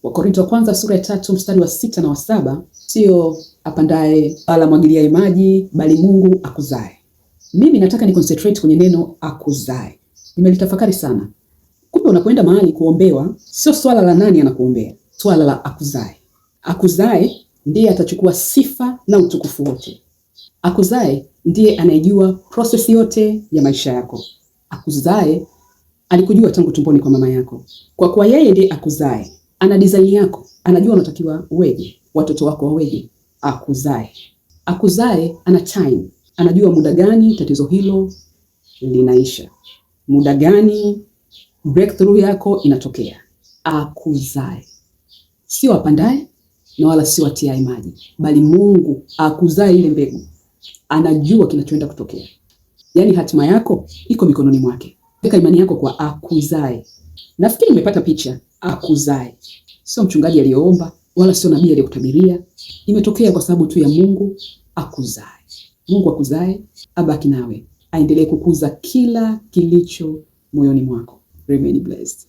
Wakorinto wa kwanza sura ya 3 mstari wa 6 na wa 7, sio apandaye wala mwagiliaye maji, bali Mungu akuzae. Mimi nataka ni concentrate kwenye neno akuzae. Nimelitafakari sana. Kumbe unapoenda mahali kuombewa, sio swala la nani anakuombea, swala la akuzae. Akuzae ndiye atachukua sifa na utukufu wote. Akuzae ndiye anayejua process yote ya maisha yako. Akuzae alikujua tangu tumboni kwa mama yako. Kwa kuwa yeye ndiye akuzae, ana design yako, anajua unatakiwa uweje, watoto wako waweje. Akuzae, akuzae ana time, anajua muda gani tatizo hilo linaisha, muda gani breakthrough yako inatokea. Akuzae, sio apandaye na wala sio atiaye maji, bali Mungu akuzae ile mbegu, anajua kinachoenda kutokea. Yaani hatima yako iko mikononi mwake. Weka imani yako kwa akuzae. Nafikiri umepata picha. Akuzae sio mchungaji aliyeomba wala sio nabii aliyekutabiria. Imetokea kwa sababu tu ya Mungu akuzae. Mungu akuzae, abaki nawe, aendelee kukuza kila kilicho moyoni mwako. Remain blessed.